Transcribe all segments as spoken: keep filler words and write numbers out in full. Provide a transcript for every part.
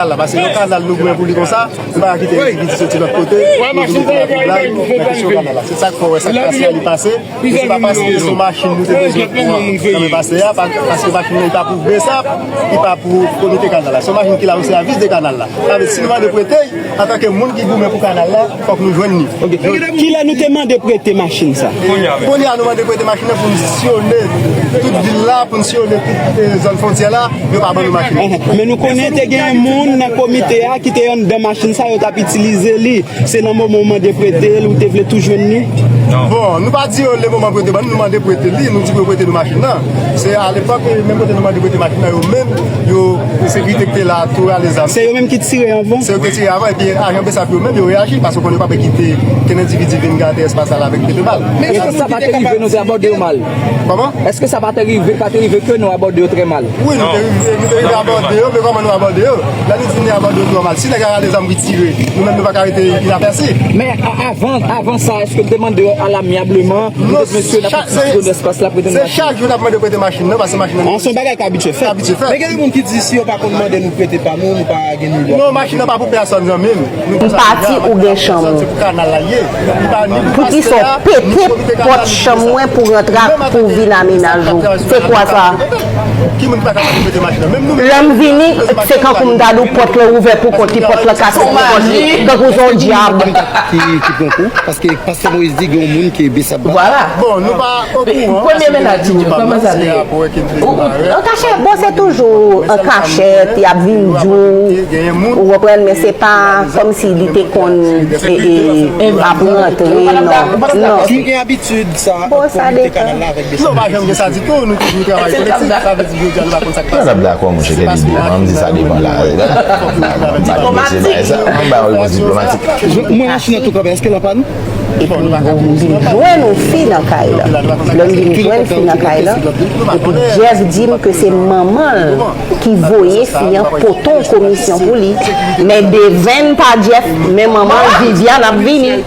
kanal la, paske yon kanal nou goumen pou li konsa, nou pa ka kite li soti lòt kote, nou vin mete lapoblay nan kesyon kanal la. Se sa k fè w wè sa k pase a li pase, e se pa paske se yon machin nou te bezwen pran nan men pastè a, pa- paske machin nan li pa pou BSAP, li pa pou komite kanal la. Se yon machin ki la o sèvis de kanal la. Sa vle di, si nou mande prete, antanke moun ki goumen pou kanal la, fòk nou jwenn li. Ok. Kilè nou te mande prete machin sa? Kounye a nou mande prete machin nan pou n siyone tout vil la, pou n siyone tout eh, zòn fwontyè la, yo pa ban nou machin. Men nou konnen te gen moun nan komite a ki te anndan machin sa, yo t ap itilize li. Se nan moman w mande prete l, ou te vle tou jwenn li? Bon, nou pa di yo le moman pou yo te ban nou, nou mande prete li, nou di pou yo prete nou machin nan. Se alepòk, menm kote nou mande prete machin nan, yo menm, yo, sekirite ki te la, tou rale zam. Se yo menm ki tire anvan? Se yo ki tire anvan, epi ajan BSAP yo menm, yo reyaji, paske yo konnen yo pa pe kite kenn endividi vin gate espas la avèk prete bal. Men èske sa pa te rive nou te abòde yo mal? Kòman? Èske sa pa te rive, pa te rive ke nou abòde yo trè mal? Wi, nou te rive, nou te rive abòde yo, men kòman nou abòde yo? Lè nou di nou abòde yo trè mal, si nèg la rale zam ki tire, nou menm nou pa ka rete inapèsi. Men a- avan, avan sa, èske n te mande yo alamyableman, nou te di mesye n ap itilize espas la pou nou se chak jou n ap mande prete machin nan, paske machin nan. An, se yon bagay k abitye fèt. Abitye fèt. Men gen moun ki di si yo pa konn mande nou prete pa nou, nou pa gen dwa. Non, machin nan pa pou pèsòn, zanmi m. M pati ou gen chanm ou. Poukisa w pete pòt chanm mwen pou rantre ak pou vin a mennaj ou? Se kwa sa? Lè m vini, se kankou m ta di w pòt lan ouvè pou kont li, pòt lan kase pou kont li, tankou se yon dyab. Ki, ki pran kou, paske Pastè Moïse di gen yon moun ki BSAP. Vwala. Bon, nou pa okouran. Premye mennaj li, kòman sa te ye? An kachèt, bon, se toujou an kachèt, y ap vin di w, ou konprann, men se pa kòmsi li te konn e, e, ap rantre, non, non. Si w gen abitid sa, bon, sa depann. Non, pa janm gen sa ditou, nou toujou travay kolektif, sa vle di jodi a nou pa konn sa k pase. Sa dakò, monchè, kè li di, an di sa depann la. Diplomatik. An ba yon repons diplomatik. Mwen, machin nan tou kanpe, èske l pa nou? Epi m vin jwenn yon fi nan kay la. Lè m vin jwenn fi nan kay la, epi Jeff di m ke se manman l ki voye fi an pote yon komisyon pou li. Men devenn pa Jeff, men manman l, Viviane, ap vini.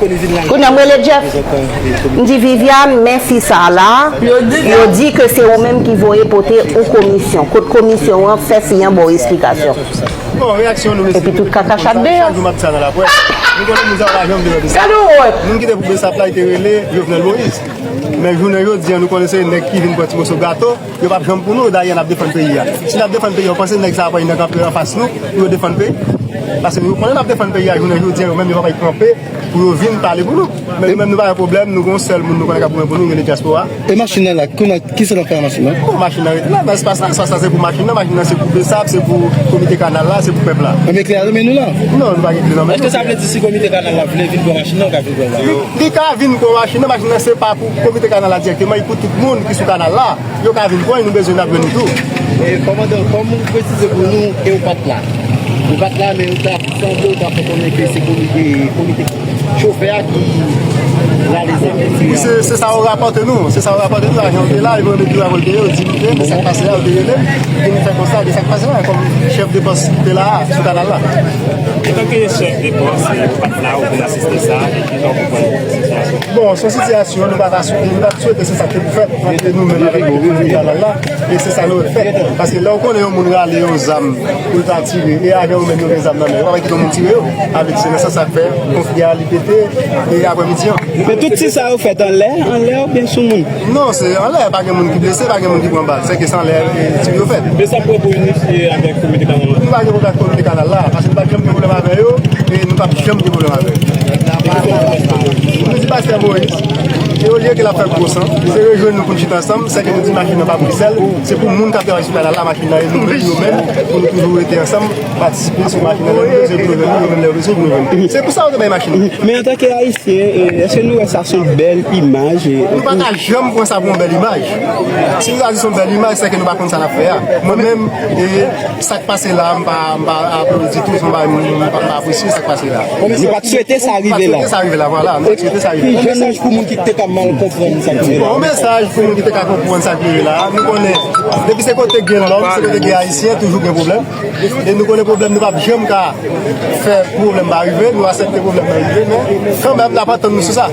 Kounye a m rele Jeff. M di, Viviane, men fi sa la, yo di ke se ou menm ki voye pote yon komisyon. Kot komisyon an, fè fi an ba w esplikasyon. Bon, reyaksyon nou, mesye. Epi tout kaka chat deyò. Chak jou m ap di sa nan laprès. Nou konnen moun sa yo pa janm vle wè BSAP. Gade w wè. Moun ki te pou BSAP la, li te rele Jovenel Moïse. Men jounen jodi a, nou konnen se nèg ki vin pran ti moso gato, yo p ap janm pou nou, dayè n ap defann peyi a. Si n ap defann peyi a, w panse nèg sa yo pa nan kanpe anfas nou pou yo defann peyi? Paske nou konnen n ap defann peyi a, jounen jodi a, yo menm yo pa pral kanpe pou yo vin pale pou nou. Men nou menm nou pa gen pwoblèm, nou gen yon sèl moun nou konnen k ap goumen pou nou, rele dyaspora. E machin nan la, kòman, kisa n ap fè ak machin nan? Bon, machin nan rete la, nan espas la, espas la se pou machin nan, machin nan se pou BSAP, se pou komite kanal la, se pou pèp la. Enben, kle a nan men nou la? Non, nou pa gen kle nan men nou. Èske sa vle di si komite kanal la vle vin pran machin nan, yo ka vin pran machin nan? Li ka vin pran machin nan, machin nan se pa pou komite kanal la dirèkteman, li pou tout moun ki sou kanal la. Yo ka vin pran, nou bezwen n ap jwenn li tou. E kòmandan, kòm ou presize pou nou ke ou pa t la. Ou pa t la, men ou ta sanble ou ta fè konnen ke se komite, komite chofè a ki rale zam yo tire a. Se, se sa yo rapòte nou, se sa yo rapòte nou, ajan yo te la, yo mete rapò te yo, di nou ke sa k pase la, yo te rele m, e nou fè konsta de sa k pase la, kòm chèf de pòs ki te la a, sou kanal la. Antanke chèf de pòs, ou pa t la, ou vin asiste sa, e kijan ou konprann sitiyasyon? Bon, se yon sitiyasyon nou pa ta swete, nou pa t swete se sa k te pou fèt ant nou menm avèk kanal la, e se sa nou fè. Paske lè w konnen yon moun rale yon zam pou l ta tire, e ajan yo menm yo gen zam nan men yo, yo pa kite yon moun tire yo. Avèk se nan sans sa k fè konfli a li pete, e aprèmidi an. Men tout ti sa yo fèt anlè, anlè oubyen sou moun? Non, se anlè, pa gen moun ki blese, pa gen moun ki pran bal. Se ke se anlè, e, ti yo fèt. Men sa pwòp ou inifye avèk komite kanal la? Nou pa gen pwoblèm ak komite kanal la, paske nou pa t janm gen pwoblèm avè yo, e nou p ap janm gen pwoblèm avè yo. Nou di pastè Moïse, e olye ke l ap fè gwo san, se rejwenn nou pou n chita ansanm, se ke nou di machin nan pa pou sèl, se pou moun k ap travay sou kanal la, machin nan e nou menm, yo menm, pou nou toujou rete ansanm, patisipe sou machin nan, lè nou bezwen pou nou jwenn li, yo menm lè yo bezwen pou nou jwenn li. Se pou sa yo te bay machin nan. Men antanke Ayisyen, e, èske nou wè sa se yon bèl imaj? E, nou pa ka janm pran sa pou yon bèl imaj. Si nou ta di se yon bèl imaj, se ke nou pa konn sa n ap fè a. Mwen menm, e, sa k pase la, m pa, m pa aplodi tou, m pa, m pa, m pa apresye sa k pase la. Nou pa t swete sa rive la. Nou pa t swete sa rive la, vwala. Nou pa t swete sa rive la. Yon mesaj pou moun ki te ka mal konprann sa k rive la. Yon mesaj pou moun ki te ka konprann sa k rive la. Nou konnen, depi se kote gen lòm, se kote gen Ayisyen, toujou gen pwoblèm. E nou konnen pwoblèm, nou p ap janm ka fè pwoblèm pa rive, nou aksepte pwoblèm nan rive, men kanmenm, n ap antann nou sou sa.